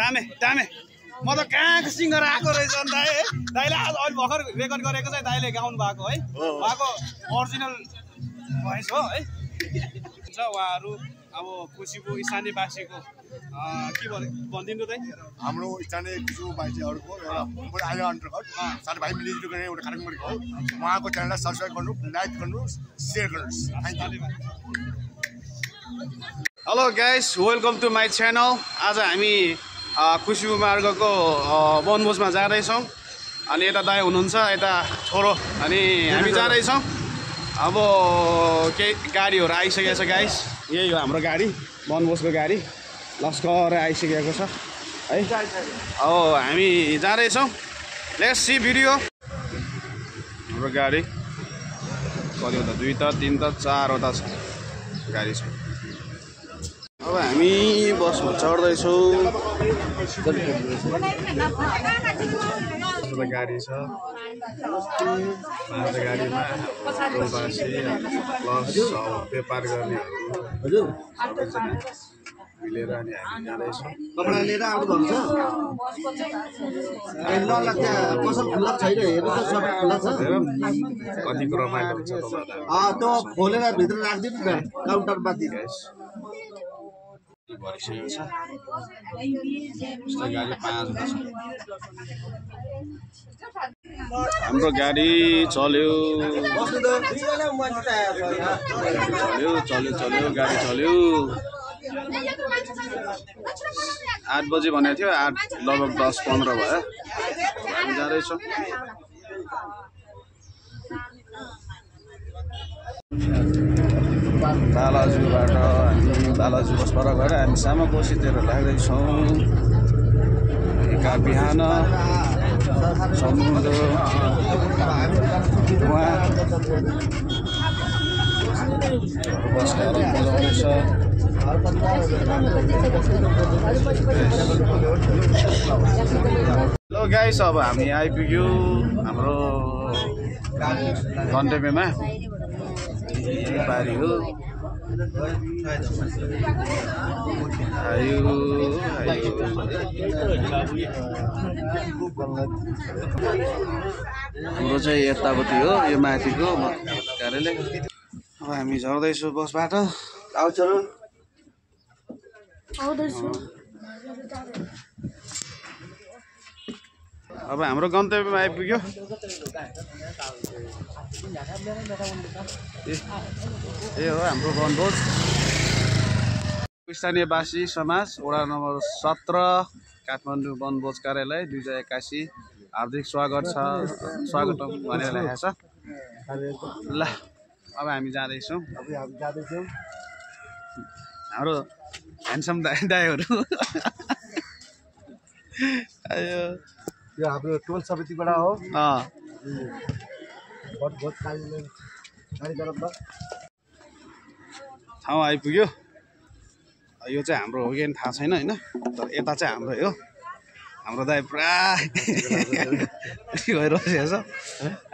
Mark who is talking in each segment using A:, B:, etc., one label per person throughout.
A: दामे दामे म त कहाँको सिङ्गर आएको रहेछ नि दाइ दाइले आज अहिले भर्खर रेकर्ड गरेको चाहिँ दाइले गाउनु भएको है उहाँको ओरिजिनल भोइस हो है उहाँहरू अब कुसीको स्थानीयवासीको के भनिदिनु दाइ
B: हाम्रो स्थानीय कुसीवासीहरूको एउटा आयो अन्तर्गत साथीभाइ मिलिजुली गर्ने एउटा कार्यक्रम गरेको हो उहाँको च्यानललाई सब्सक्राइब गर्नु लाइक गर्नु सेयर गर्नुहोस्
A: hello guys welcome to my channel आज हामी कुसी मार्गको वनभोजमा जाँदैछौँ अनि यता दाइ हुनुहुन्छ यता छोरो अनि हामी जाँदैछौँ अब केही गाडीहरू आइसकेको छ गाइस यही हो हाम्रो गाडी वनभोजको गाडी लस्कर आइसकेको छ है अब हामी जाँदैछौँ लेट्स सी भिडियो हाम्रो गाडी कतिवटा 2 त 3 त 4वटा छ गाडी छ अब हामी बसमा चढ्दैछौँ गाडी छ गाडीमा टोलबासी प्लस व्यापार गर्नेहरू सबैजना मिलेर अनि हामी जाँदैछौँ
C: कपडा लिएर आउनुहुन्छ पसल खुल्ला छैन हेर्नु त सबै खुल्ला छ
A: कतिको रमाइलो हुन्छ
C: त्यो खोलेर भित्र राखिदिनु न काउन्टरमा दिनु
A: भरिसकेको छ गाडी 5वटा छ हाम्रो गाडी चल्यो गाडी चल्यो 8 बजे भनेको थियो 8 लगभग 10-15 भयो हामी जाँदैछौँ बालाजुबाट हामी बालाजु बसबाट गएर हामी सामाकोसीतिर लाग्दैछौँ एका बिहान समुद्र बसेर बजाउँदैछ हेलो गाइस अब हामी आइपुग्यो हाम्रो गन्तव्यमा बारी हो हाम्रो चाहिँ यतापट्टि हो यो माथिको कार्यालय अब हामी झर्दैछौँ बसबाट अब हाम्रो गन्तव्यमा आइपुग्यो ए हो हाम्रो वनभोज स्थानीयवासी समाज वडा नम्बर 17 काठमाडौँ वनभोज कार्यालय 2081 हार्दिक स्वागत छ स्वागतम भनेर लेखेको छ ल अब हामी जाँदैछौँ हाम्रो ह्यान्डसम दाइहरू
C: यो हाम्रो टोल समितिबाट हो
A: ठाउँ आइपुग्यो यो चाहिँ हाम्रो हो कि थाहा छैन होइन तर यता चाहिँ हाम्रो हो हाम्रो दाइ पुरा भइरहेको छ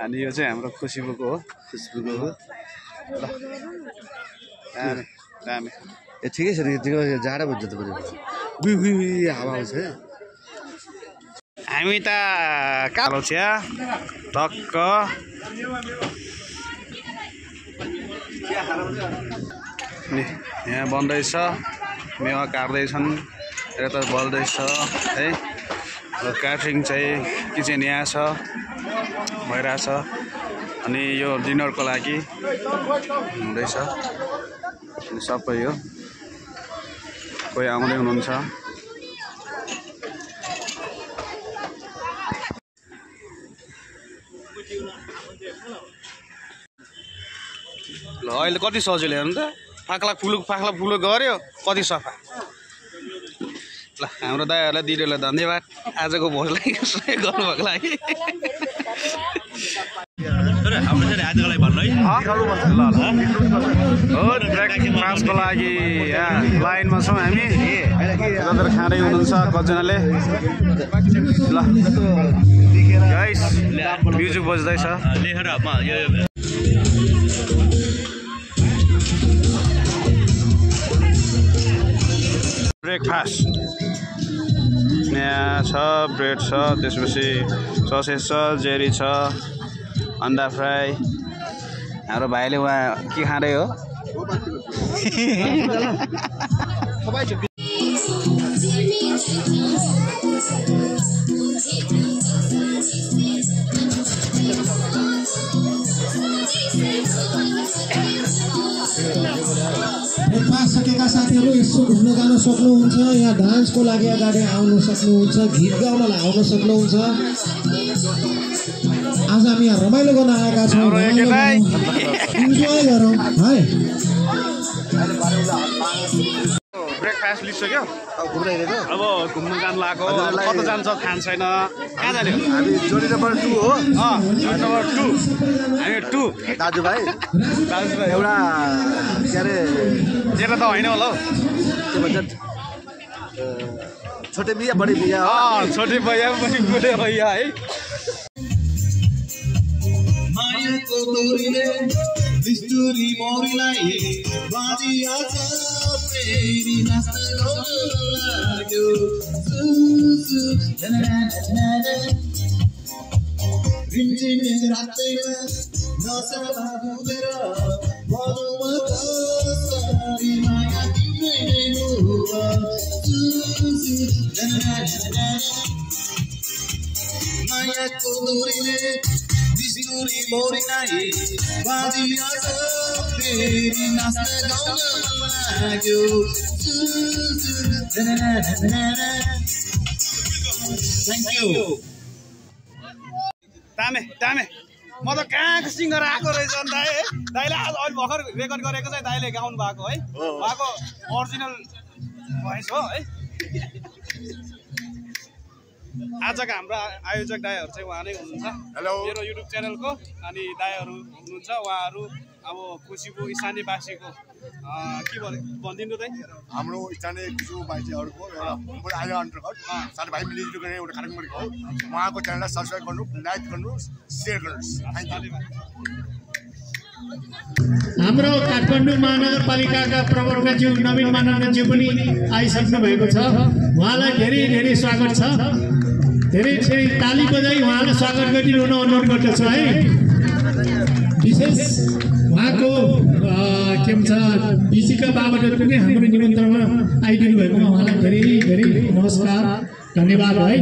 A: अनि यो चाहिँ हाम्रो खुसीबुको हो दामी दामी
C: ए ठिकै छ नि जाडो भन्छ त हावा आउँछ
A: हामी त कालो चिया टक्क यहाँ बन्दैछ मेवा काट्दैछन् यता बल्दैछ है क्याटरिङ चाहिँ किचन यहाँ छ भइरहेछ अनि यो डिनरको लागि हुँदैछ सबै हो कोही आउँदै हुनुहुन्छ ल अहिले कति सजिलो हेर्नु त फाक्ला फुलुक गऱ्यो कति सफा ल हाम्रो दाइहरूलाई दिदीहरूलाई धन्यवाद आजको भोजलाई सहयोग गर्नुभएको लागि ब्रेकफास्टको लागि यहाँ लाइनमा छौँ हामी गएर खाँदै हुनुहुन्छ कतिजनाले ल गाइस म्युजिक बज्दैछ ब्रेकफास्ट छ, ब्रेड छ, त्यसपछि ससेज छ, जेरी छ, अन्डा फ्राई। हाम्रो भाइले उहाँ के खाँदै हो?
D: सकेका साथीहरू यसो घुम्न जान सक्नुहुन्छ। यहाँ डान्सको लागि अगाडि आउन सक्नुहुन्छ, गीत गाउनलाई आउन सक्नुहुन्छ। आज हामी यहाँ रमाइलो गर्न आएका छौँ, इन्जोय गरौँ है।
A: ब्रेकफास्ट लिइसक्यो, अब घुम्नु जानु लागेको। कता जान्छ थाहा छैन, कहाँ जाने हो?
C: हामी जोडी नम्बर 2 हो।
A: जोडी नम्बर 2 हामी 2
C: दाजुभाइ एउटा के अरे
A: जेठा त होइन होला हौ,
C: के भन्छ छोटे बिहा बढी बिहा।
A: छोटे भैया पनि बुढे भैया है।
D: मायाको डोरीले बिजुली मोरीलाई बाजिहाल्छ, फेरि नाच्न लाग्यो। रिमझिम रातैमा नशा भागुदेर भनौँ कसरी माया तिम्रै हो। मायाको डोरीले बिजुली मोरीलाई बाजिहाल्छ, फेरि नाच्न गाउन लाग्यो। Thank you.
A: तामे तामे म त कहाँको सिङ्गर आएको रहेछ नि दाइ है। दाइले आज अहिले भर्खर रेकर्ड गरेको चाहिँ दाइले गाउनु भएको है, उहाँको ओरिजिनल भोइस हो है। आजका हाम्रो आयोजक दाइहरू चाहिँ उहाँ नै हुनुहुन्छ।
B: हेलो,
A: मेरो युट्युब च्यानलको। अनि दाइहरू हुनुहुन्छ उहाँहरू अब खुसीबु स्थानीयवासीको के भनिदिनु दाइ?
B: हाम्रो स्थानीय कुसु बासीहरूको एउटा अहिले अन्तर्गत साथीभाइ मिलिजुली गर्ने एउटा कार्यक्रम गरेको हो। उहाँको च्यानललाई सब्सक्राइब गर्नु, लाइक गर्नु, सेयर गर्नुहोस्। Thank you.
E: हाम्रो काठमाडौँ महानगरपालिकाका प्रवक्ताज्यू नवीन मानन्दज्यू पनि आइसक्नु भएको छ। उहाँलाई धेरै धेरै स्वागत छ। धेरै धेरै ताली बजाई उहाँलाई स्वागत गरिदिनु हुन अनुरोध गर्दछु है। विशेष उहाँको के भन्छ बिसीका बाबाट पनि हाम्रो निमन्त्रणमा आइदिनु भएकोमा उहाँलाई धेरै धेरै नमस्कार, धन्यवाद है।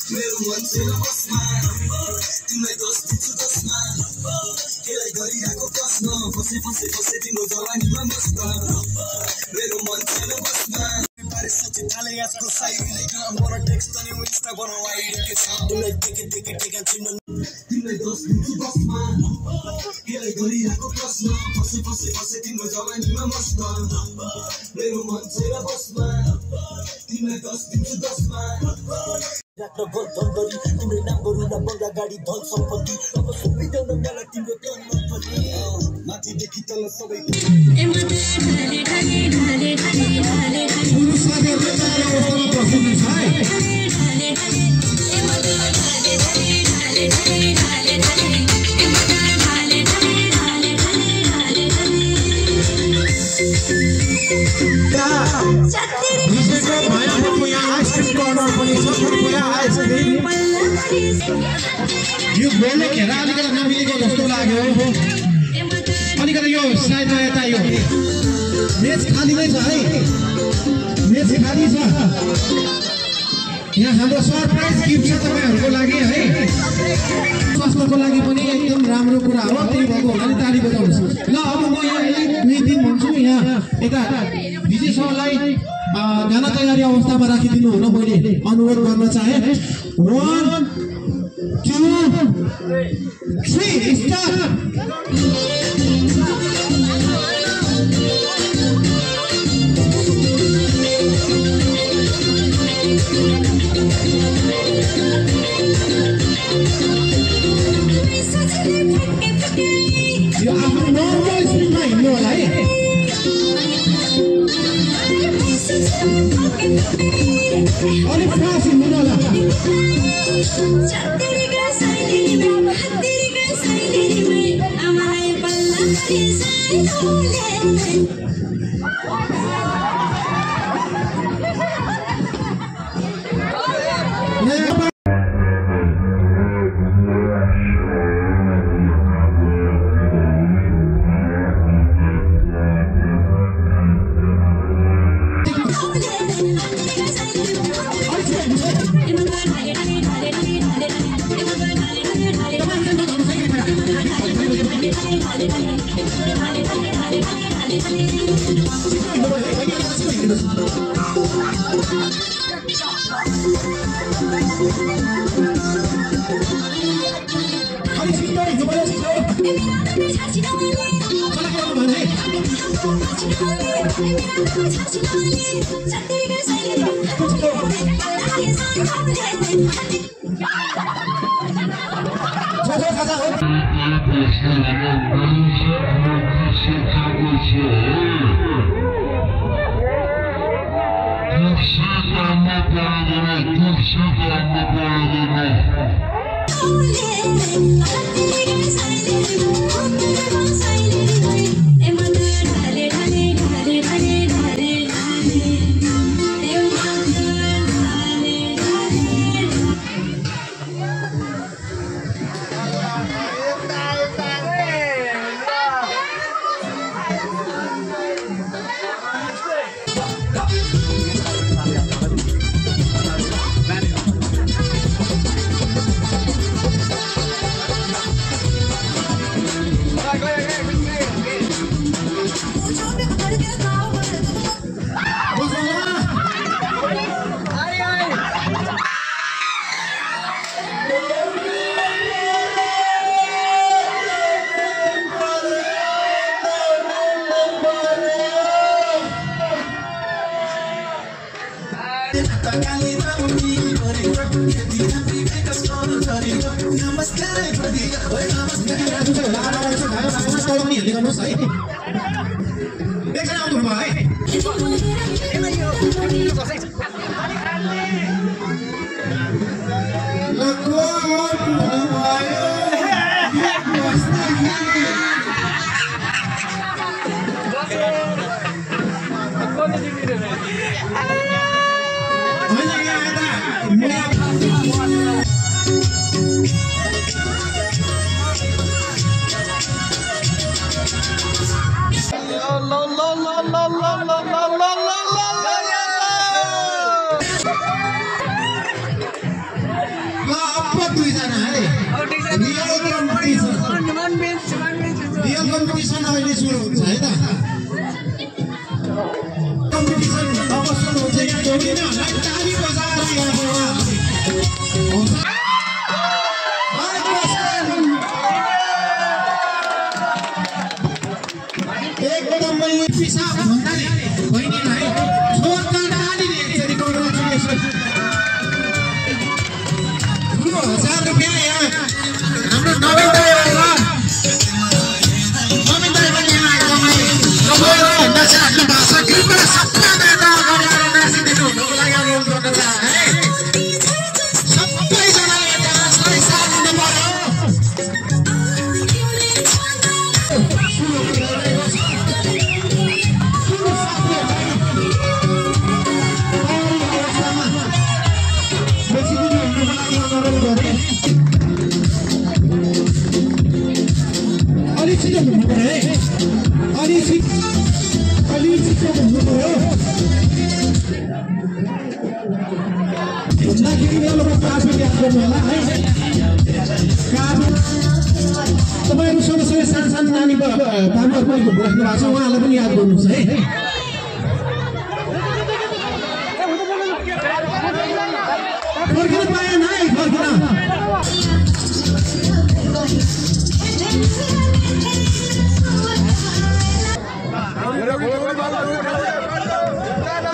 D: मेरो मान्छे बसमा तिमीलाई दस दिन्छु दसमा केलाई गरिरहेको प्रश्न फसे फसे फसे तिम्रो जवानीमा मस्त मेरो मान्छे बसमा बारे सोचे ताले आजको साइडलाई मलाई टेक्स्ट अनि इन्स्टा बनाउ आइरहेको छ तिमीलाई देखे देखे टेका चिन्न तिमीलाई दस दिन्छु दसमा केलाई गरिरहेको प्रश्न फसे फसे फसे तिम्रो जवानीमा मस्त मेरो मान्छे बसमा तिमीलाई दस दिन्छु दसमा राख्न बन्धन गरी तिम्रो नाम गरौँ न बङ्गा गाडी धन सम्पत्ति अब सुविधाउन मलाई तिम्रो तनमा पनि माथिदेखि तल सबै
E: यो बोल्ने घेरा अलिकति नमिलेको जस्तो लाग्यो। अलिकति यो साइड यता यो मेच खाली नै छ है, मेच खाली छ। यहाँ हाम्रो सरप्राइज गिफ्ट छ तपाईँहरूको लागि है। स्वास्थ्यको लागि पनि एकदम राम्रो कुरा हो। त्यही भएको होला नि ताली बजाउनुहोस्। ल अब म यहाँ 1-2 दिन भन्छु। यहाँ यता विजय सरलाई गाना तयारी अवस्थामा राखिदिनु हुन मैले अनुरोध गर्न चाहे। 1 2 3 स्टार्ट। यो आफ्नो नर्मल स्पिडमा हिँड्नु होला है। अलिक फास्ट हिँड्नु न होला तपाईहरु सँगसँगै सानो नानीको बाबुहरुको बस्नु भएको छ उहाँलाई पनि याद गर्नुस् है फर्किन पाएन है फर्किन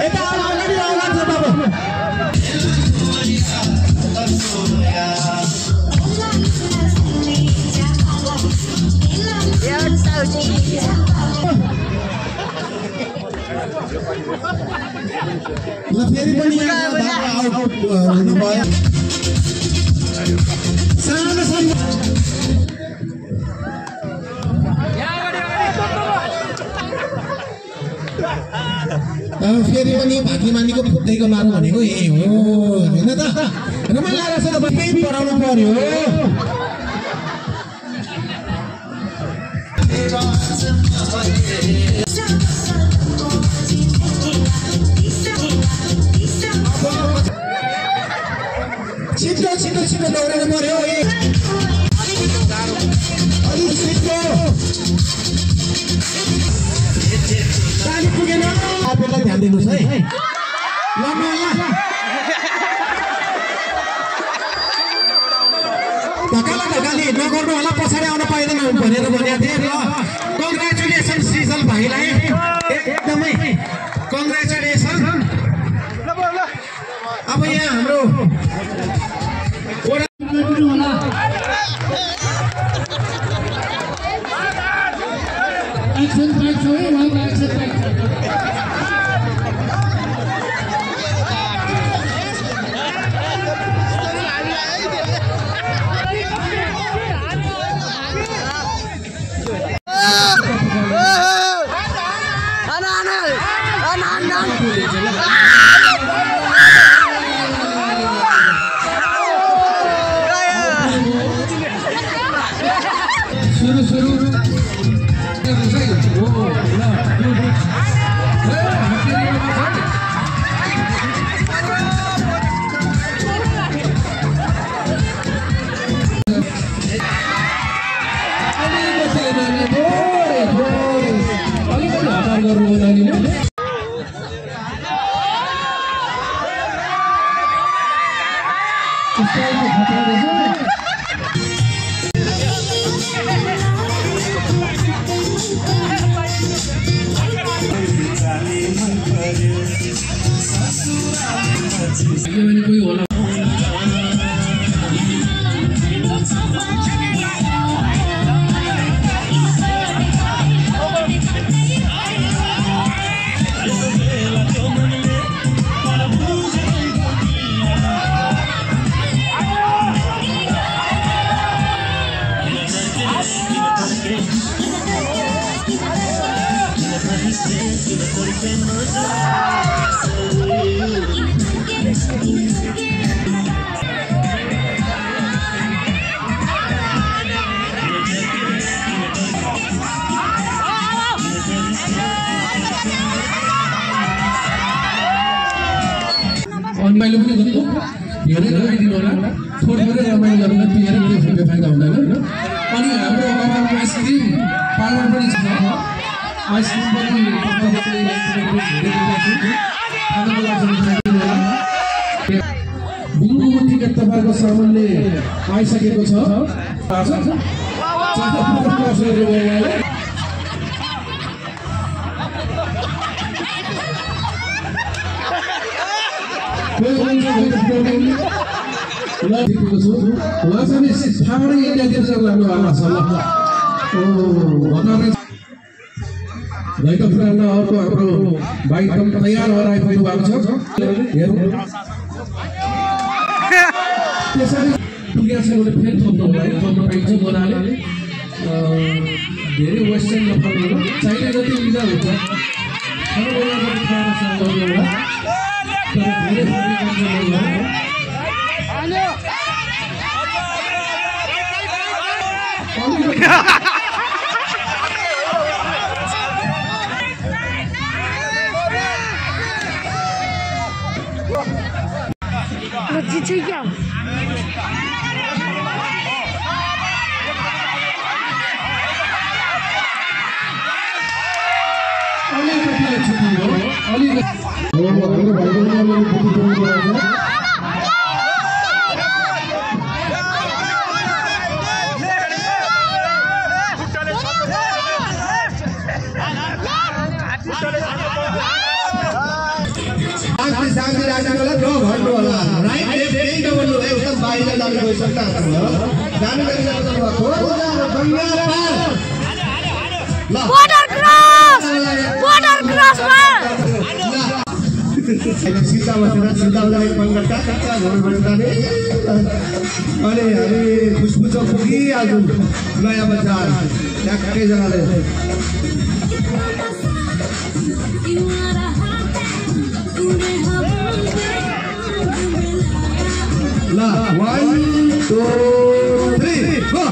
E: यता अलरेडी आउनु छ बाबु ल फेरि पनि आउट हुनुभयो सानो सानो फेरि पनि भाग्यमानीको फुट्दैको मारौँ भनेको यही हो होइन त रमाइलो लागेको छ त केही पढाउनु पर्यो छिटो छिटो छिटो दौडिनु पर्यो अलिक छिटो गाडी पुगेन आफूलाई ध्यान दिनुहोस् है ल ढकाली नगर्नु होला पछाडि आउन पाइँदैन भनेर भनेको थिएँ र कङ्ग्रेचुलेसन सृजल भाइलाई एकदमै कङ्ग्रेचुलेसन अब यहाँ हाम्रो रमाइलो पनि गर्नु धेरै लगाइदिनु होला थोरै थोरै रमाइलो गर्नु पिएर पनि फेरि फाइदा हुँदैन अनि हाम्रो अगाडि आइसक्रिम पार्लर पनि छ आइसक्रिम पनि बुङ्गुमुखीका तपाईँको सामानले आइसकेको छ अर्को हाम्रो बाइक तयार भएर आइपुग्नु भएको छ त्यसरी पुगेको छ भने फेरि थप्नु होला है थप्न पाइन्छ बनाले धेरै वेस्टर्न नफाल्नु चाहिने जति लिँदा हुन्छ शान्ति राख्नु होला ड्र गर्नु होला राइट लेफ्ट यही गर्नु है उता बाहिर जानु गइसक्दा जानु
F: बॉर्डर क्रॉस
E: सीता बसेर पंखा कहाँ घर बस्दाले अनि हामी खुसबु चौक पुगिहाल्छौँ नयाँ बजार ट्याक्कै जनाले ल 1 2 3 गो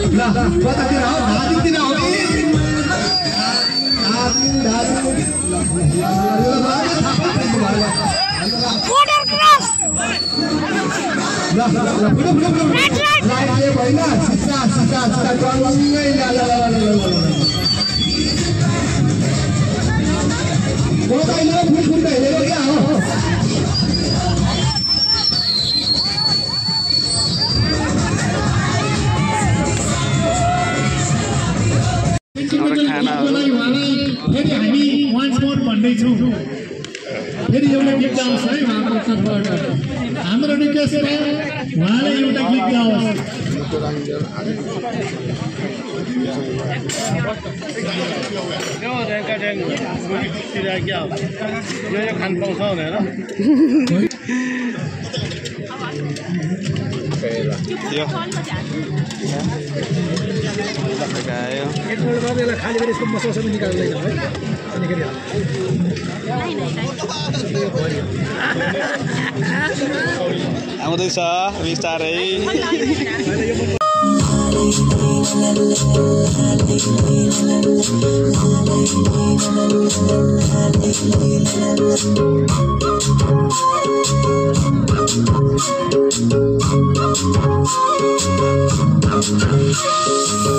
E: ल कतातिर हो दार्जिलिङतिर हो फेरि हामी वान्स मोर भन्दैछौँ फेरि एउटा गीत गाओस् है उहाँको तर्फबाट हाम्रो रिक्वेस्ट उहाँले एउटा गीत गाओस् खान पाउँछ भनेर खाली फेरि यसको मसला सबै निकाल्दैन है
A: आउँदैछ बिस्तारै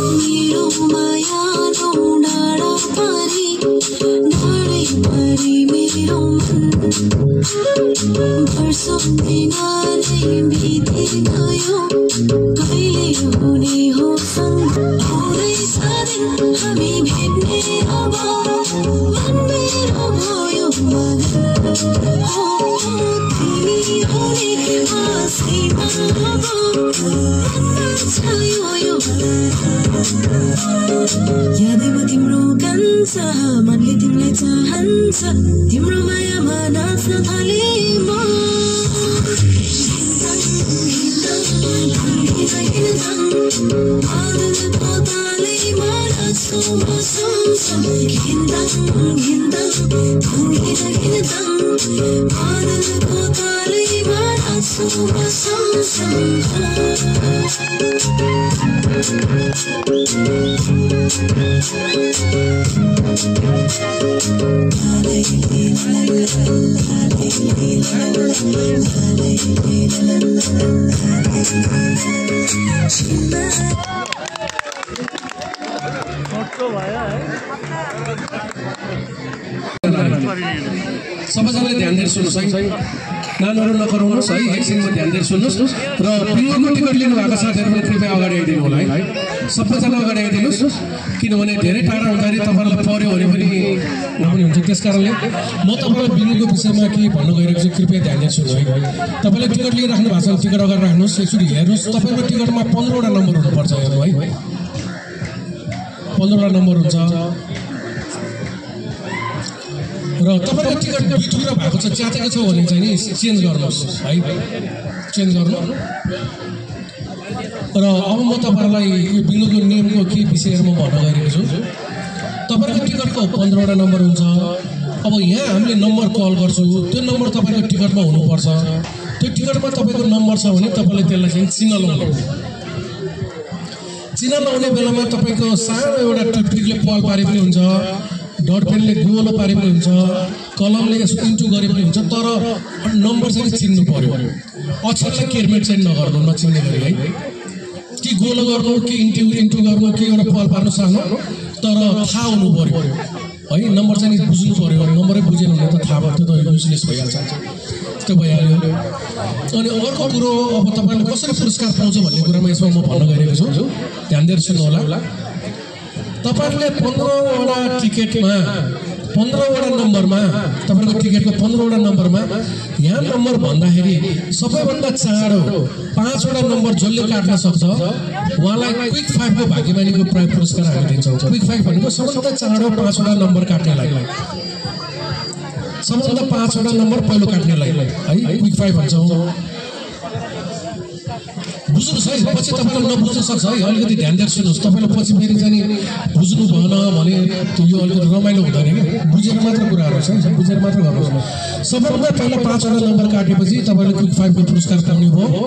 F: मेरो माया डाँडा पारी डाँडै पारी मेरो वर्षौं बिना नै बिति गयो कहिले हुने हो आउँदैछ दिन हामी भेट्ने अब मन मेरो भयो तिमी हुने आशैमा यादैमा तिम्रो कान्छ मनले तिमीलाई चाहन्छ तिम्रो मायामा नाच्न थाले म आदतको तालैमा नाच्छु म सँगसँग आदतको तालैमा नाच्छु म सँगसँग
E: सबैजनाले ध्यान दिएर सुन्नुहोस् है नानीहरू नकराउनुहोस् है एकछिनमा ध्यान दिएर सुन्नुहोस् र बिङ्गोको टिकट लिनुभएको साथीहरू पनि कृपया अगाडि आइदिनु होला है सबैजना अगाडि आइदिनुहोस् किनभने धेरै टाढा हुँदाखेरि तपाईँलाई पऱ्यो भने पनि नहुने हुन्छ त्यस कारणले म तपाईँलाई बिङ्गोको विषयमा के भन्न गइरहेको छु कृपया ध्यान दिएर सुन्नु है तपाईँले टिकट लिइराख्नु भएको छ टिकट अगाडि राख्नुहोस् एकचोटि हेर्नुहोस् तपाईँको टिकटमा 15वटा नम्बर हुनुपर्छ हेर्नु है 15वटा नम्बर हुन्छ र तपाईँको टिकट दुई टुक्रा भएको छ च्यातेको छ भने चाहिँ नि चेन्ज गर्नुहोस् है चेन्ज गर्नु र अब म तपाईँहरूलाई यो बिङ्गोको नियमको के विषयहरूमा भन्न गइरहेको छु तपाईँको टिकटको 15वटा नम्बर हुन्छ अब यहाँ हामीले नम्बर कल गर्छु त्यो नम्बर तपाईँको टिकटमा हुनुपर्छ त्यो टिकटमा तपाईँको नम्बर छ भने तपाईँले त्यसलाई चाहिँ चिन्ह लाउने बेलामा तपाईँको सानो एउटा टुथपिकले पल पारे पनि हुन्छ डट पेनले गोलो पारे पनि हुन्छ कलमले इन्टु गरे पनि हुन्छ तर नम्बर चाहिँ चिन्नु पर्यो अक्षरलाई केयरमेट चाहिँ नगर्नु नचिन्ने गरी है कि गोलो गर्नु कि इन्टु गर्नु कि एउटा पल पार्नु सक्नु तर थाहा हुनु पर्यो है नम्बर चाहिँ बुझ्नु पर्यो नम्बरै बुझेन भने त थाहा भयो त्यो त युजलेस भइहाल्छ त्यो भइहाल्यो अनि अर्को कुरो अब तपाईँले कसरी पुरस्कार पाउँछ भन्ने कुरामा यसमा म भन्न गइरहेको छु ध्यान दिएर सुन्नु होला तपाईहरुले 15वटा टिकटमा 15वटा नम्बरमा तपाईको टिकटको 15वटा नम्बरमा यहाँ नम्बर भन्दाखेरि सबैभन्दा चाँडो 5वटा नम्बर जसले काट्न सक्छ उहाँलाई क्विक 5 को भाग्यमानीको पुरस्कार हामी दिन्छौँ क्विक 5 भनेको सबैभन्दा चाँडो 5वटा नम्बर काट्नेलाई सबभन्दा 5 वटा नम्बर पहिलो काट्नेलाई है क्विक 5 भन्छौँ। बुझ्नुहोस् है, पछि तपाईँलाई नबुझ्न सक्छ है, अलिकति ध्यान दिएर सुन्नुहोस्। तपाईँलाई पछि फेरि चाहिँ बुझ्नु भएन भने यो अलिकति रमाइलो हुँदैन कि, बुझेर मात्र कुराहरू छ, बुझेर मात्र गर्नुहोस्। सबभन्दा पहिला 5 वटा नम्बर काटेपछि तपाईँले क्विक 5 को पुरस्कार पाउने भयो।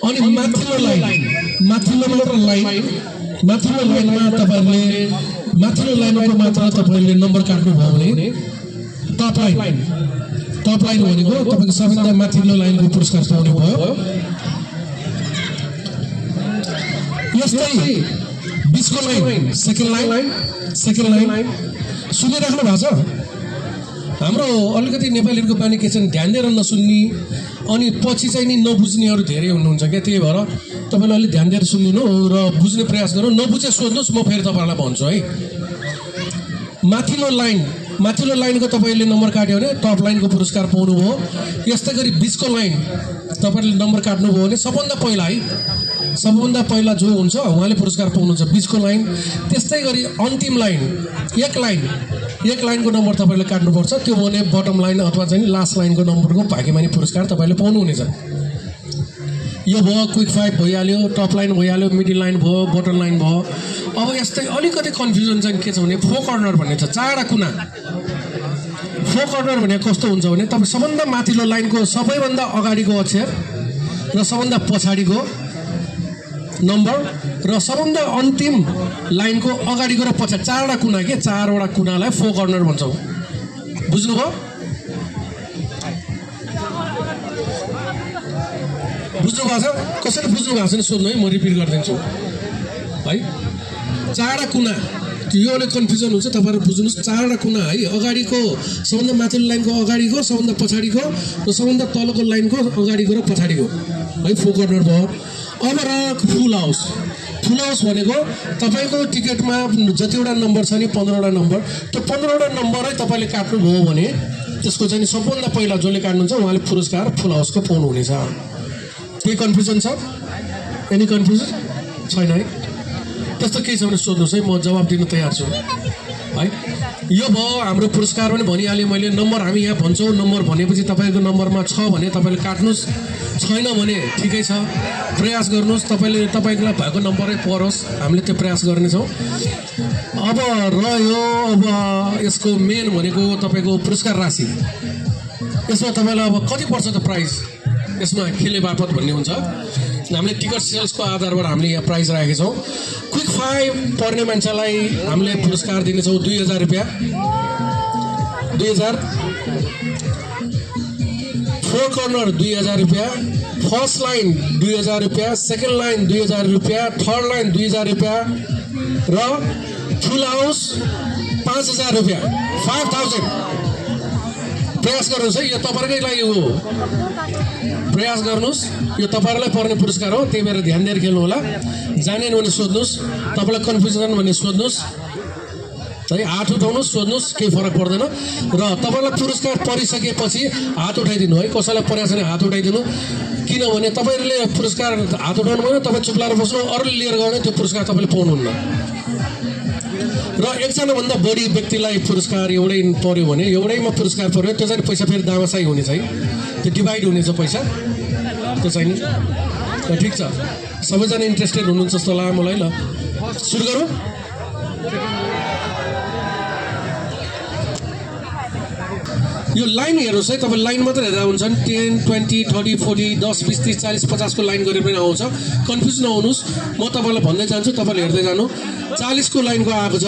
E: अनि माथिल्लो लाइनमा तपाईँले माथिल्लो लाइनको मात्र तपाईँले नम्बर काट्नुभयो भने टप लाइन भनेको तपाईँको सबभन्दा माथिल्लो लाइनको पुरस्कार पाउने भयो। यस्तै बिचको लाइन सेकेन्ड लाइन सुनिराख्नु भएको छ। हाम्रो अलिकति नेपालीहरूको बानी के छ, ध्यान दिएर नसुन्ने अनि पछि चाहिँ नि नबुझ्नेहरू धेरै हुनुहुन्छ क्या। त्यही भएर तपाईँले अलिक ध्यान दिएर सुनिदिनु र बुझ्ने प्रयास गर्नु। नबुझे सोध्नुहोस्, म फेरि तपाईँलाई भन्छु है। माथिल्लो लाइनको तपाईँले नम्बर काट्यो भने टप लाइनको पुरस्कार पाउनुभयो। यस्तै गरी बिचको लाइन तपाईँले नम्बर काट्नुभयो भने सबभन्दा पहिला जो हुन्छ उहाँले पुरस्कार पाउनुहुन्छ, बिचको लाइन। त्यस्तै गरी अन्तिम लाइन एक लाइनको नम्बर तपाईँले काट्नुपर्छ, त्यो भने बटम लाइन अथवा चाहिँ लास्ट लाइनको नम्बरको भाग्यमानी पुरस्कार तपाईँले पाउनुहुनेछ। यो भयो क्विक 5 भइहाल्यो, टप लाइन भइहाल्यो, मिडल लाइन भयो, बटम लाइन भयो। अब यस्तै अलिकति कन्फ्युजन चाहिँ के छ भने फोर कर्नर भन्ने छ, चारवटा कुना। फोर कर्नर भने कस्तो हुन्छ भने तपाईँ सबभन्दा माथिल्लो लाइनको सबैभन्दा अगाडिको अक्षर र सबभन्दा पछाडिको नम्बर र सबभन्दा अन्तिम लाइनको अगाडिको र पछाडि चारवटा कुना के, चारवटा कुनालाई फोर कर्नर भन्छौँ। बुझ्नुभयो? बुझ्नु भएको छ? कसैले बुझ्नु भएको छ नि सोध्नु है, म रिपिट गरिदिन्छु है। चारवटा कुना, यो अलिक कन्फ्युजन हुन्छ, तपाईँहरू बुझ्नुहोस्। चारवटा कुना है, अगाडिको सबभन्दा माथिल्लो लाइनको अगाडिको, सबभन्दा पछाडिको र सबभन्दा तलको लाइनको अगाडिको र पछाडिको है, फोर कर्नर भयो। अब फुल हाउस भनेको तपाईँको टिकटमा जतिवटा नम्बर छ नि 15वटा नम्बर, त्यो 15वटा नम्बरै तपाईँले काट्नुभयो भने त्यसको चाहिँ सबभन्दा पहिला जसले काट्नुहुन्छ उहाँले पुरस्कार फुल हाउसको पाउनुहुनेछ। केही कन्फ्युजन छ? एनी कन्फ्युजन छैन है? त्यस्तो केही छ भने सोध्नुहोस् है, म जवाब दिन तयार छु है। यो भयो हाम्रो पुरस्कार पनि भनिहालेँ मैले। नम्बर हामी यहाँ भन्छौँ, नम्बर भनेपछि तपाईँको नम्बरमा छ भने तपाईँले काट्नुहोस्, छैन भने ठिकै छ, प्रयास गर्नुहोस्, तपाईँलाई भएको नम्बरै परोस्, हामीले त्यो प्रयास गर्नेछौँ। अब रह्यो अब यसको मेन भनेको तपाईँको पुरस्कार राशि। यसमा तपाईँलाई अब कति पर्छ त प्राइज, यसमा खेले बापत भन्ने हुन्छ। हामीले टिकट सेल्सको आधारमा हामीले यहाँ प्राइज राखेका छौँ। क्विक 5 पर्ने मान्छेलाई हामीले पुरस्कार दिनेछौँ 2000 रुपियाँ। 2000। फोर कर्नर 2000 रुपियाँ, फर्स्ट लाइन 2000 रुपियाँ, सेकेन्ड लाइन 2000 रुपियाँ, थर्ड लाइन 2000 रुपियाँ र फुल हाउस 5000 रुपियाँ, 5000। प्रयास गर्नुहोस् है, यो तपाईँकै लागि हो, प्रयास गर्नुहोस्। यो तपाईँहरूलाई पर्ने पुरस्कार हो, त्यही भएर ध्यान दिएर खेल्नु होला। जानेन भने सोध्नुहोस्, तपाईँलाई कन्फ्युजन भने सोध्नुहोस् है, हात उठाउनुहोस्, सोध्नुहोस्, केही फरक पर्दैन। र तपाईँलाई पुरस्कार परिसकेपछि हात उठाइदिनु है, कसैलाई परेको छैन हात उठाइदिनु। किनभने तपाईँहरूले पुरस्कार हात उठाउनु भएन, तपाईँ चुप्लाएर बस्नु, अरूले लिएर गयो भने त्यो पुरस्कार तपाईँले पाउनुहुन्न। र एकजनाभन्दा बढी व्यक्तिलाई पुरस्कार एउटै पऱ्यो भने, एउटैमा पुरस्कार पऱ्यो, त्यो चाहिँ पैसा फेरि दामासाई हुनेछ है, त्यो डिभाइड हुनेछ पैसा, त्यो चाहिँ नि। ठिक छ, सबैजना इन्ट्रेस्टेड हुनुहुन्छ जस्तो लाग्यो मलाई। ल सुरु गरौँ। यो लाइन हेर्नुहोस् है, तपाईँ लाइन मात्र हेर्दा हुन्छ नि, 10, 20, 30, 40, 10, 20, 30, 40, 50 को लाइन गरेर पनि आउँछ। कन्फ्युज नहुनुहोस्, म तपाईँलाई भन्दै जान्छु, तपाईँले हेर्दै जानु। 40 को लाइनको आएको छ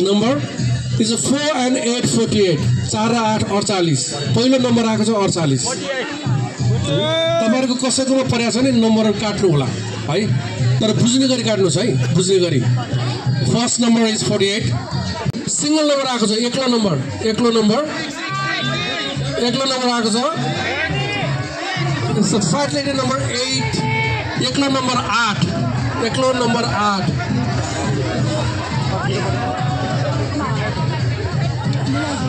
E: नम्बर इज 4 and 8, 48, 4 र 8 48। पहिलो नम्बर आएको छ 48। तपाईँहरूको कसैकोमा परेको छ नि नम्बर काट्नु होला है, तर बुझ्ने गरी काट्नुहोस् है, बुझ्ने गरी। First number is 48। Single number आएको छ, एक्लो नम्बर आएको छ। फाइभ लेटर नम्बर 8, एक्लो नम्बर 8,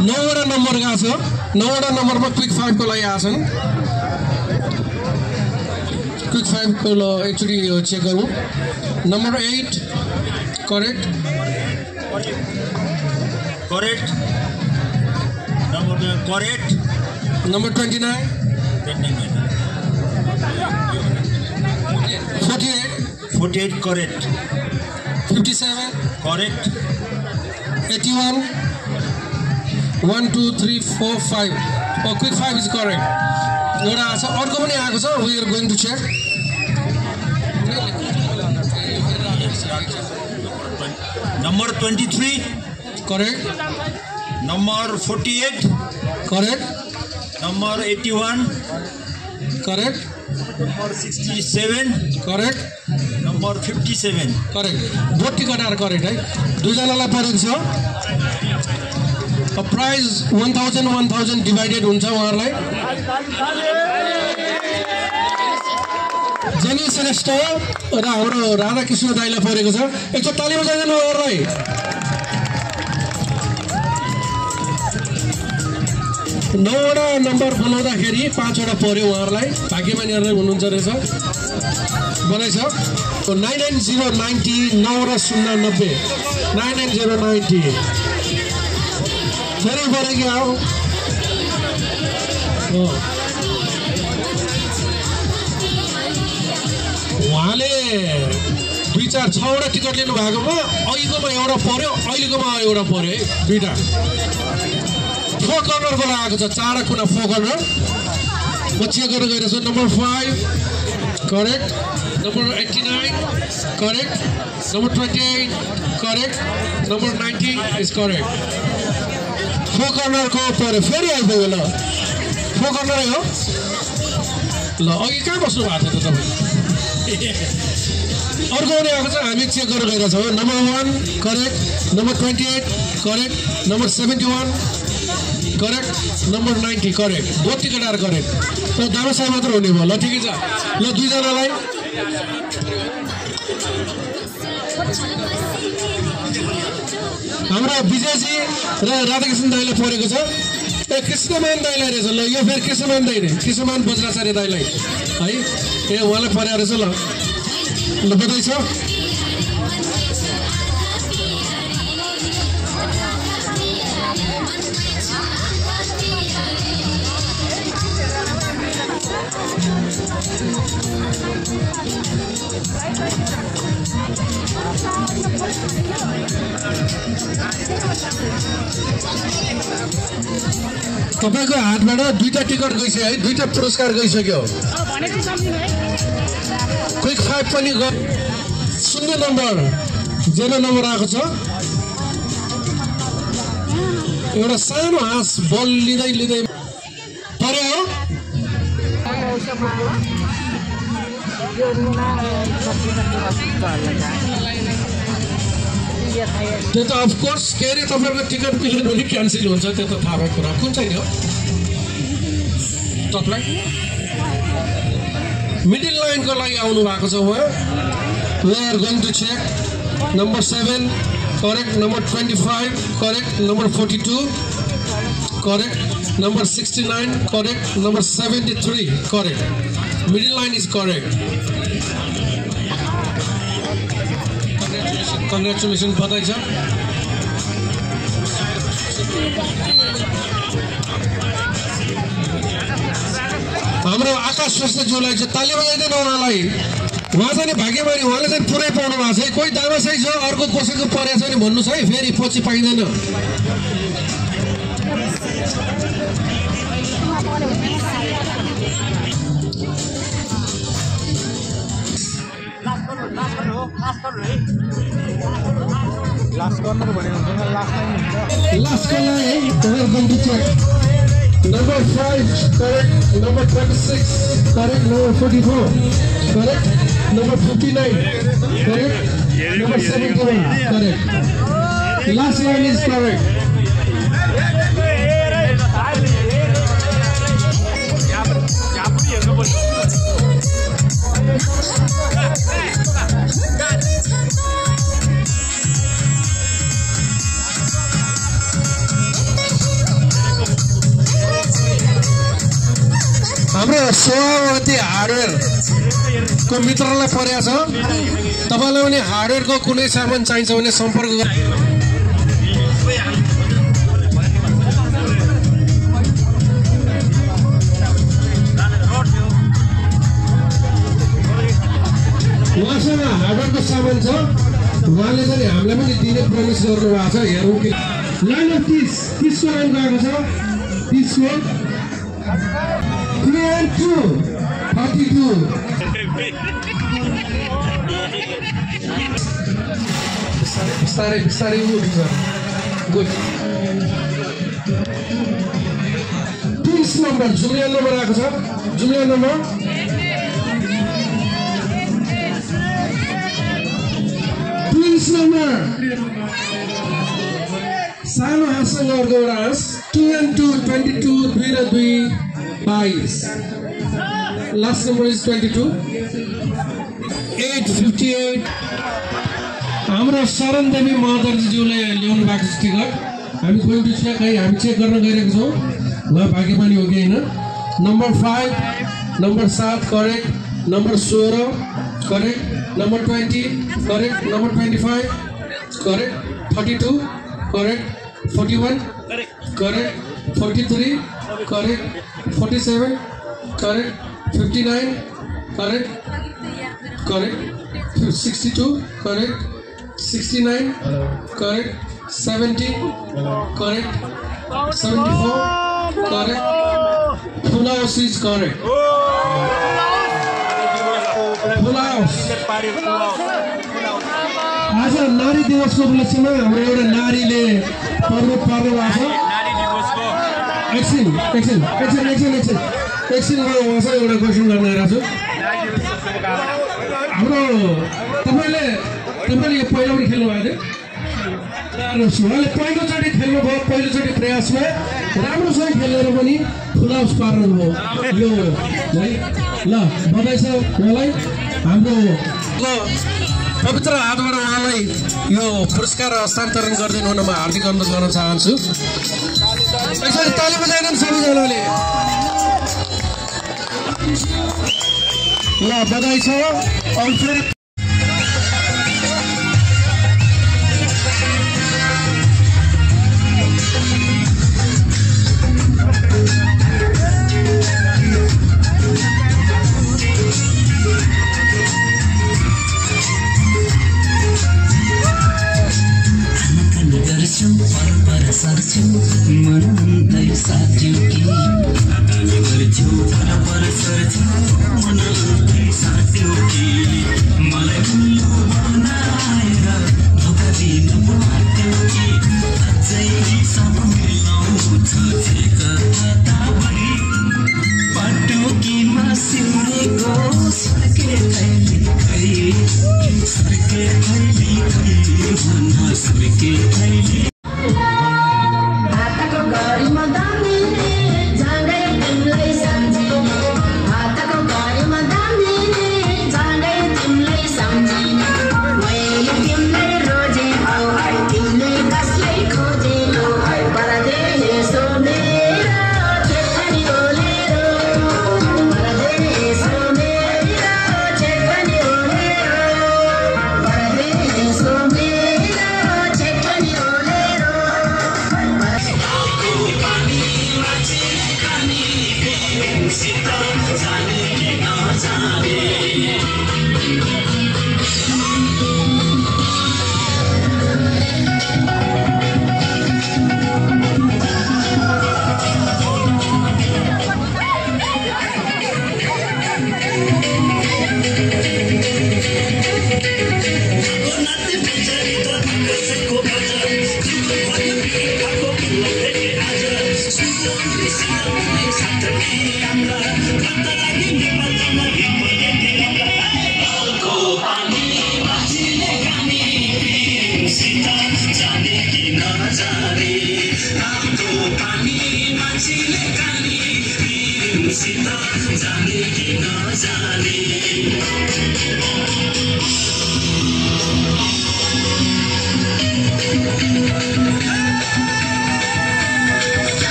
E: 9वटा नम्बर गएको छ। 9वटा नम्बरमा क्विक 5 को लागि आएछन्। क्विक 5 को एकचोटि चेक गरौँ। Number 8 correct.
G: correct.
E: Number 29. 48.
G: Correct.
E: 57.
G: Correct.
E: 81. 1 2 3 4 5. Oh, quick 5 is correct. एउटा आछ अर्को पनि आएको छ. We are going to check.
G: Number 23.
E: Correct.
G: Number 48.
E: Correct.
G: Number 81.
E: Correct.
G: Number 67.
E: Correct.
G: Number 57.
E: Correct. Both ticket are correct है. दुईजनालाई परेको छ. प्राइज 1000 डिभाइडेड हुन्छ उहाँहरूलाई. जेनी श्रेष्ठ र हाम्रो राधाकृष्ण दाइलाई परेको छ. एकचोटि ताली बजाइदिनु उहाँहरूलाई. नौवटा नम्बर बनाउँदाखेरि 5वटा पर्यो उहाँहरूलाई. भाग्यमानीहरू हुनुहुन्छ रहेछ. बनाइछ 99090 9 र 090 99090 फेरि परेको आऊ. उहाँले 2-4-6वटा टिकट लिनु भएकोमा अहिलेकोमा एउटा पर्यो, अहिलेकोमा एउटा पर्यो है. दुईवटा 4 कर्नरको आएको छ. 4 कुना 4 कर्नर म चेक गरेर गइरहेको छु. Number 5 correct. Number 89 correct. Number 28 correct. Number 90 is correct. 4 corner को पर्यो. फेरि आइपुग्यो ल. 4 corner हो ल. अघि कहाँ बस्नु भएको थियो त तपाईँ? अर्को पनि आएको छ. हामी चेक गरेर गइरहेको छौँ. Number 1 correct. Number 28 correct. Number 71 correct. Number 90 correct. Both ticket are correct. त दामासाई मात्र हुने भयो ल. ठिकै छ ल. दुईजनालाई हाम्रो विजयजी र राधाकृष्ण दाइलाई परेको छ. ए कृष्णमान दाइलाई रहेछ ल. यो फेरि कृष्णमान दाइ रे. कृष्णमान बज्राचार्य दाइलाई है. ए उहाँलाई परेको रहेछ ल. ल बधाई छ. तपाईको हातबाट 2टा टिकट गइसक्यो है. 2टा पुरस्कार गइसक्यो. क्विक 5 पनि गयो. 0 नम्बर 0 नम्बर आएको छ. एउटा सानो हाँस बल लिँदै लिँदै पर्यो हो. त्यो त अफकोर्स के अरे तपाईँको टिकट मिलेन भने क्यान्सल हुन्छ. त्यो त थाहा भएको कुरा. कुन चाहिँ हो तपाईँलाई मिडल लाइनको लागि आउनु भएको छ उहाँ. We are going to check. Number 7 correct. Number 25 correct. Number 42 correct. Number 69 correct. Number 73 correct. Middle line is correct. Congratulations, बधाई छ. हाम्रो आकाश श्रेष्ठज्यूलाई चाहिँ ताली बजाइदिनु उहाँलाई. उहाँ चाहिँ भाग्यमानी. उहाँले चाहिँ पुरै पाउनु भएको छ. कोही दामासाई छ अर्को कसैको परेको छ भने भन्नुहोस् है. फेरि पछि पाइँदैन.
C: लास्ट कर्नर भनेको हुन्छ लास्ट टाइम हुन्छ.
E: लास्ट कर्नर है. Welcome to check. Number 5 correct. Number 26 correct. Number 44 correct. Number 59 correct. Number 71 correct. Last line is correct. हाम्रो सोहावती हार्डवेयरको मित्रलाई परेको छ. तपाईँलाई पनि हार्डवेयरको कुनै सामान चाहिन्छ भने सम्पर्क गर्नु. पर्फर्मेन्स गर्नुभएको छ हेरौँ कि लाइन अफ 30 को लाइन गएको छ 30 को 3 and 2 32 बिस्तारै गुड 30 नम्बर जुलियन नम्बर आएको छ जुलियन नम्बर सानो हातसँग अर्को एउटा हास 2 and 2 22 2 र 2 22 लास्ट नम्बर इज 22 858 हाम्रो शरण देवी महदरजीज्यूले ल्याउनु भएको छ टिकट हामी खोल्नु छ कहीँ हामी चेक गर्न गइरहेको छौँ ल भाग्य पनि हो कि होइन number 5 number 7 correct number 16 correct number 20 correct number 25 correct 32 correct 41 correct 43 correct 47 correct 59 correct correct 62 correct 69 correct 70 correct 74 correct full house is correct full house आज नारी दिवसको उपलक्ष्यमा हाम्रो एउटा नारीले पर्व पार्नु भएको छ एकछिन एउटा क्वेसन गर्न आएको छु हाम्रो तपाईले यो पहिलो पनि खेल्नु भएको थियो उहाँले पहिलोचोटि खेल्नुभयो पहिलोचोटि प्रयासमा राम्रोसँग खेलेर पनि फुल हाउस पार्नुभयो यो है ल बधाई छ उहाँलाई हाम्रो पवित्र हातबाट उहाँलाई यो पुरस्कार हस्तान्तरण गरिदिनु हुन म हार्दिक अनुरोध गर्न चाहन्छु यसरी ताली बजाइदिनु सबैजनाले ल बधाई छ अब फेरि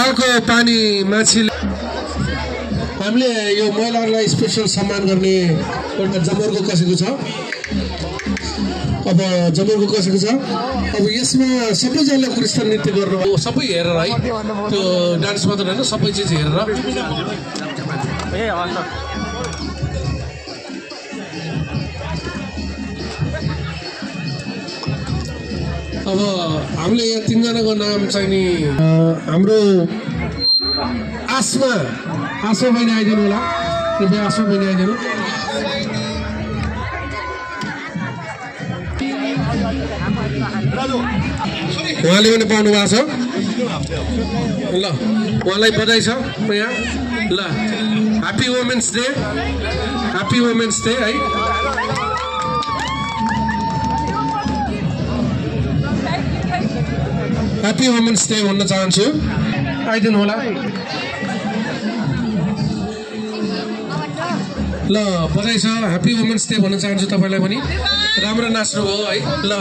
E: तालको पानी माछीले हामीले यो महिलाहरूलाई स्पेसल सम्मान गर्ने एउटा जमर्को कसेको छ। अब जमर्को कसेको छ। अब यसमा सबैजनाले क्रिस्चियन नृत्य गरेर सबै हेरेर है त्यो डान्स मात्र होइन सबै चिज हेरेर अब हामीले यहाँ तीनजनाको नाम चाहिँ नि हाम्रो आसमा बहिनी आइदिनु होला। कृपया आसमा बहिनी आइदिनु। उहाँले पनि पाउनु भएको छ ल उहाँलाई बधाई छ यहाँ ल ह्याप्पी वुमेन्स डे है। ह्याप्पी वुमेन्स डे भन्न चाहन्छु। आइदिनु होला ल बधाई छ। ह्याप्पी वुमेन्स डे भन्न चाहन्छु तपाईँलाई पनि। राम्रो नाच्नुभयो है ल।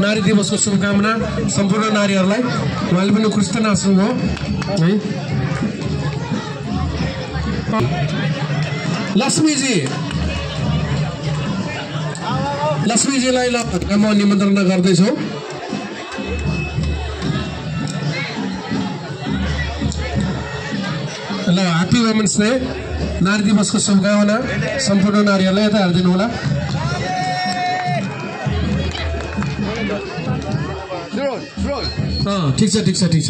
E: नारी दिवसको शुभकामना सम्पूर्ण नारीहरूलाई। उहाँले पनि उत्कृष्ट नाच्नुभयो है। लक्ष्मीजीलाई ल म निमन्त्रण गर्दैछु। ल ह्याप्पी वुमेन्स डे नारी दिवसको शुभकामना सम्पूर्ण नारीहरूलाई यता हेरिदिनु होला। ठिक छ।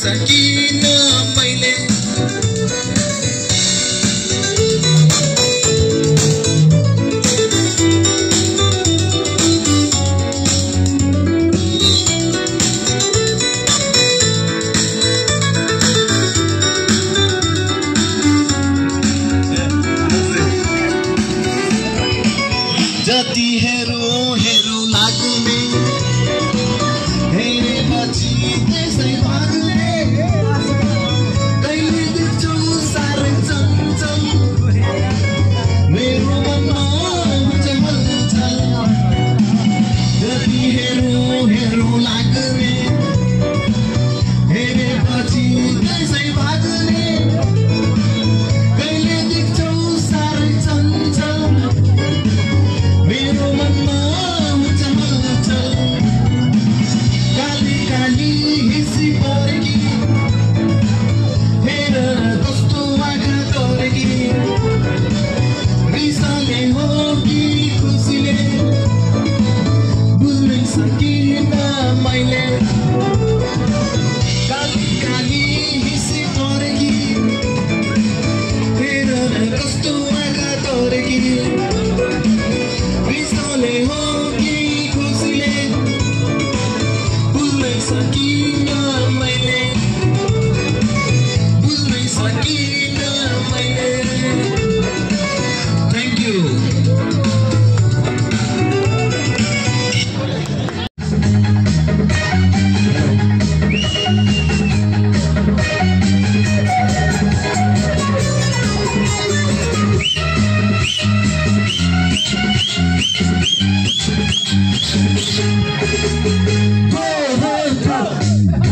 D: सकिन मैले जति हेरो हेरो लाग्ने हेरेपछि त्यसै भाग्ने कहिले देख्छौ साह्रै चञ्चल मेरो मनमा हुन्छ हलचल जति हेरो हेरो लाग्ने हेरेपछि त्यसै भाग्ने कहिले देख्छौ साह्रै चञ्चल मेरो मनमा हुन्छ हलचल काली काली हिसी परेकी हेर कस्तो आँखा तरेकी रिसाले हो कि खुसीले बुझ्नै सकिन मैले काली काली हिसी परेकी हेर कस्तो आँखा तरेकी रिसाले हो कि खुसीले बुझ्नै सकिन मैले बुझ्नै सकिन मैले थ्याङ्क यू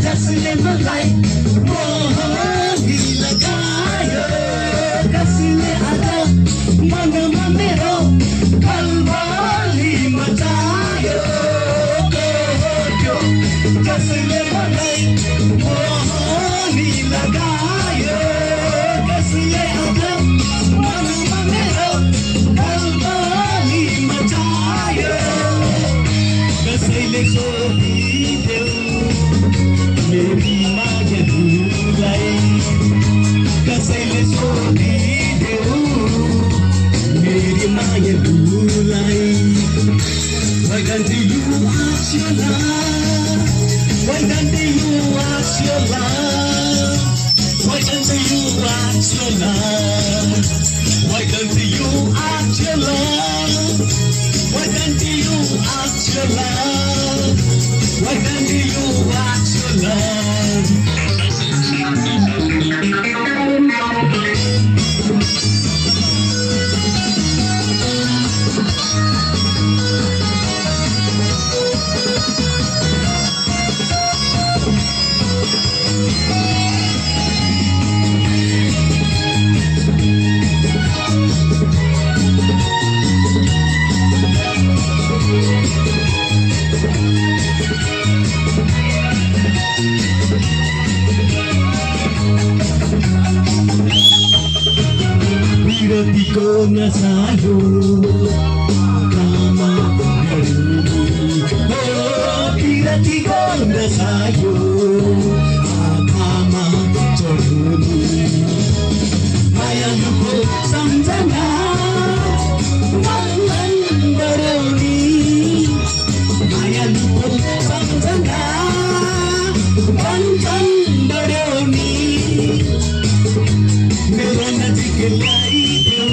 D: जसले मलाई मोहनी लगायो कसले आज मनमा मेरो खलबली मचायो जसले मलाई मोहनी लगायो कसले आज मनमा मेरो खलबली मचायो कसैले सोधिदेऊ मेरी मायालुलाई कसैले सोधिदेऊ मेरी मायालुलाई Why can't you ask your love? Why can't you ask your love? Why can't you ask your love? Why can't you ask your love? Why can't you ask your love? Why can't you ask your love? विरतिको नसायो कामा विरतिको नसायो आँखामा चढुनी मायालुको सम्झना मन डराउने मायालुको सम्झना मन डराउने मेरो नजिक ल्याइदेऊ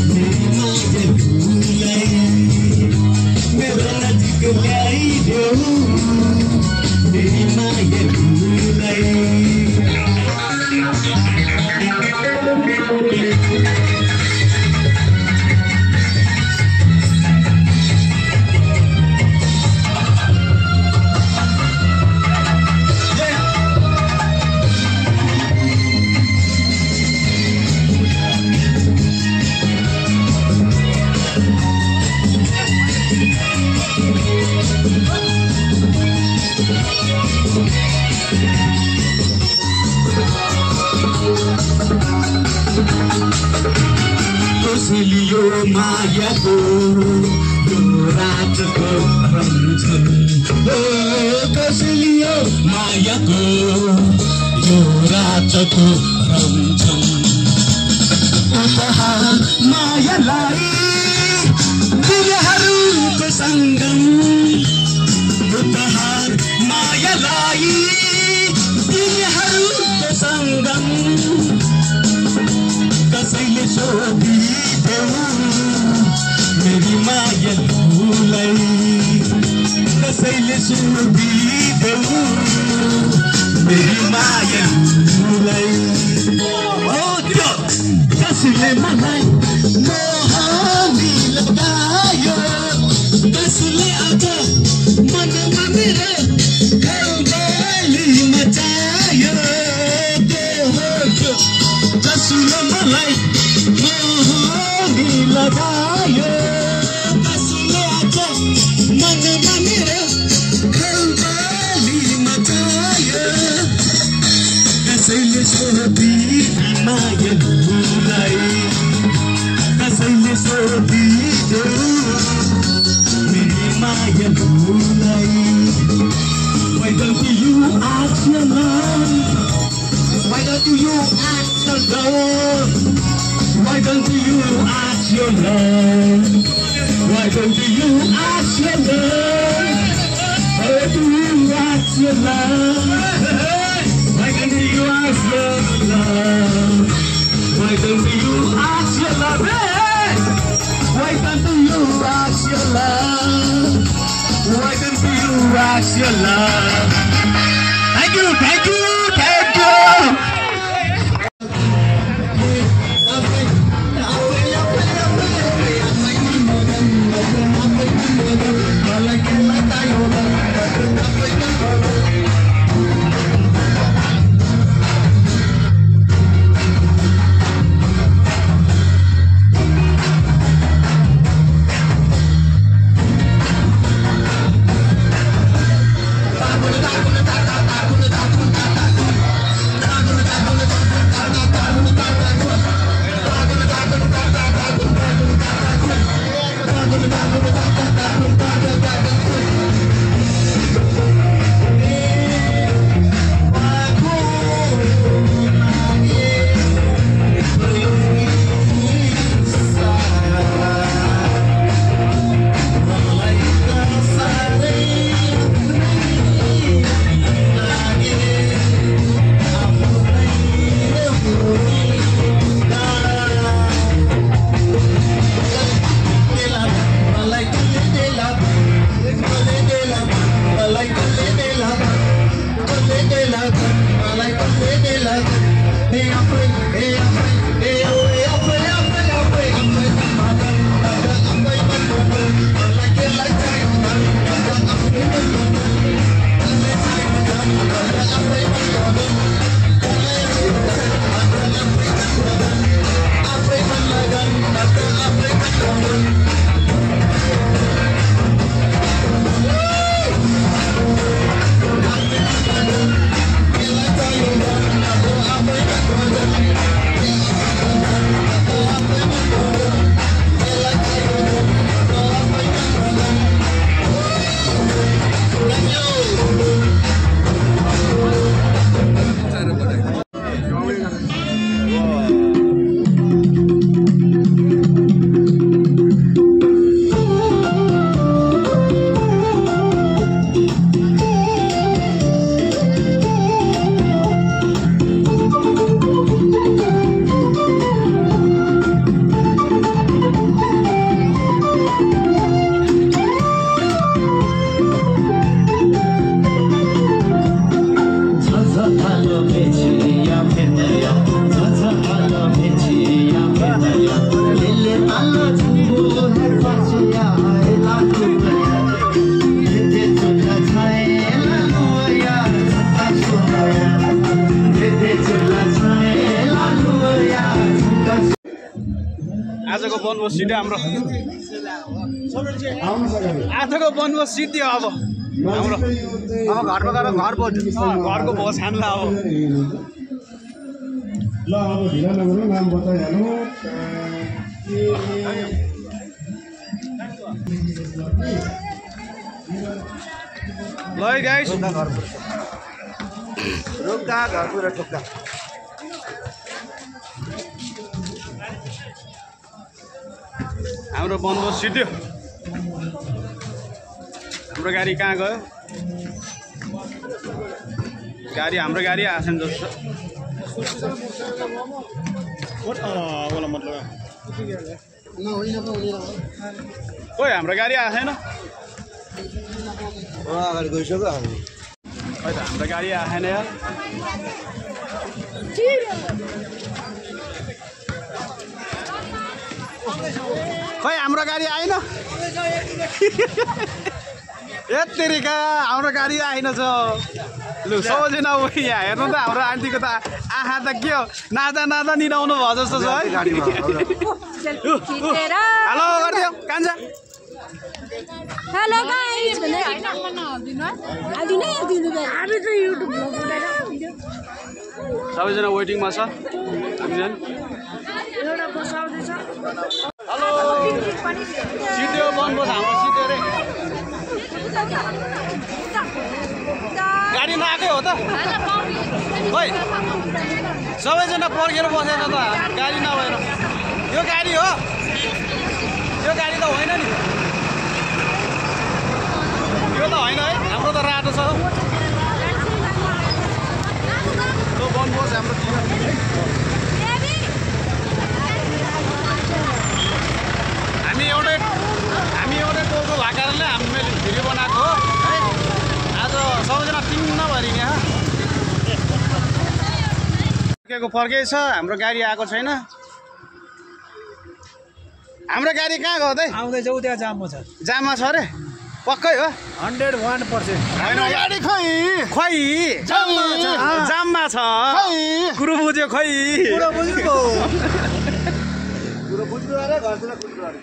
D: मेरी मायालुलाई मेरो नजिक ल्याइदेऊ मेरी मायालुलाई कसलियो मायाको यो रातको रञ्जन कसलियो
E: मायाको यो रातको रमझम उपहार मायालाई दिलहरूको सङ्गम उपहार मायालाई दिलहरूको सङ्गम कसैले सोधिदेऊ मेरी मायालुलाई कसैले सोधिदेऊ मेरी मायालुलाई हो त्यो कसैले मलाई मोहनी लगायो कसैले आज मनमा मेरो खलबली मचायो त्यो हो त्यो कसैले मलाई मोहनी लगायो कसैले आज मनमा मेरो खलबली मचायो कसैले सोधी मायालुलाई कसैले सोधिदेऊ मेरी मायालुलाई Why don't you ask your love? Why don't you ask your love? Why don't you ask your love? Why don't you ask your love? Why do you ask your love? Why don't you ask your love? Why don't you ask your love? Hey! Why don't you ask your love? Why don't you ask your love? Thank you, thank you, thank you.
A: आजको बनभोज सिधै हाम्रो आजको बनभोज सिद्धि अब हाम्रो अब घरमा गएर घरको भोज खान्ला अब
E: ल अब ढिला नगर्नु नाम बताइहाल्नु
A: ल है गाइस
C: रोक्दा घर पुरा ठोक्दा
A: हाम्रो बनबोस सिद्धियो हाम्रो गाडी कहाँ गयो हाम्रो गाडी आएन जस्तो खोइ हाम्रो गाडी आएको छैन
C: अगाडि गइसक्यो हामी
A: खै त हाम्रो गाडी आएको छैन यार खै हाम्रो गाडी आएन यत्तेरिका हाम्रो गाडी आएन छ लु सबैजना यहाँ हेर्नु त हाम्रो आन्टीको त आँखा त के हो नाच्दा नाच्दा निदाउनु भयो जस्तो छ है हेलो गरिदियो कान्छा
F: हेलो गाइस भने हामी त युट्युब भ्लग बनाएर
A: सबैजना वेटिङमा छ हामीजना
F: एउटा बसाउँदैछ
A: हेलो सिट्यो बन्नुहोस् हाम्रो सिट्यो रे गाडी नआएकै हो त खै सबैजना पर्खेर बसेन त गाडी नभएर यो गाडी हो यो गाडी त होइन नि यो त होइन है हाम्रो त रातो छ त्यो बन्नुहोस् हाम्रो हामी एउटै टोलको भएको कारणले हामीले भिडियो बनाएको हो है आज सबैजना टिन्न भरि यहाँ फर्कै छ हाम्रो गाडी आएको छैन हाम्रो गाडी कहाँ गयो त
E: आउँदैछ उ त्यहाँ जाममा छ
A: जाममा छ अरे पक्कै हो
E: 101%
A: होइन गाडी खै जाममा छ कुरो बुझ्यो खै
E: पुरा बुझ्नुको
C: पुरो बुझ्नु अरे घरतिर कुद्नु अरे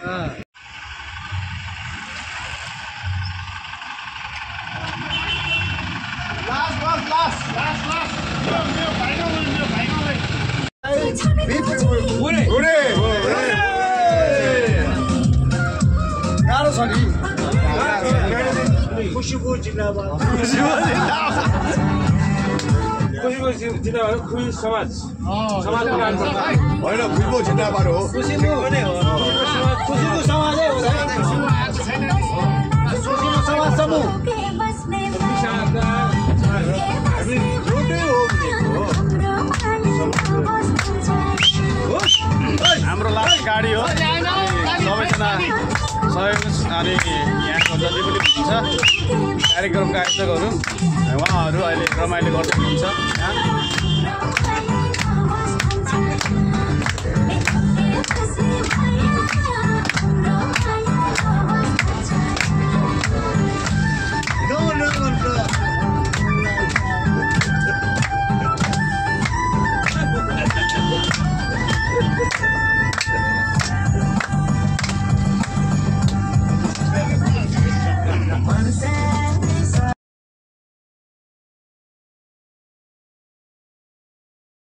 A: गाह्रो छ नि
E: खुसीको जिल्लाबाट
H: खुसी समाज
B: होइन खुसीको जिल्लाबाट हो
E: खुसीको भने हो खुसीको समाजै हो खुसीको समाज समूह
A: हाम्रो लास्ट गाडी हो सबैजना सहयोग अनि यहाँको जति पनि हुन्छ कार्यक्रमका आयोजकहरू उहाँहरू अहिले रमाइलो गर्दै हुनुहुन्छ यहाँ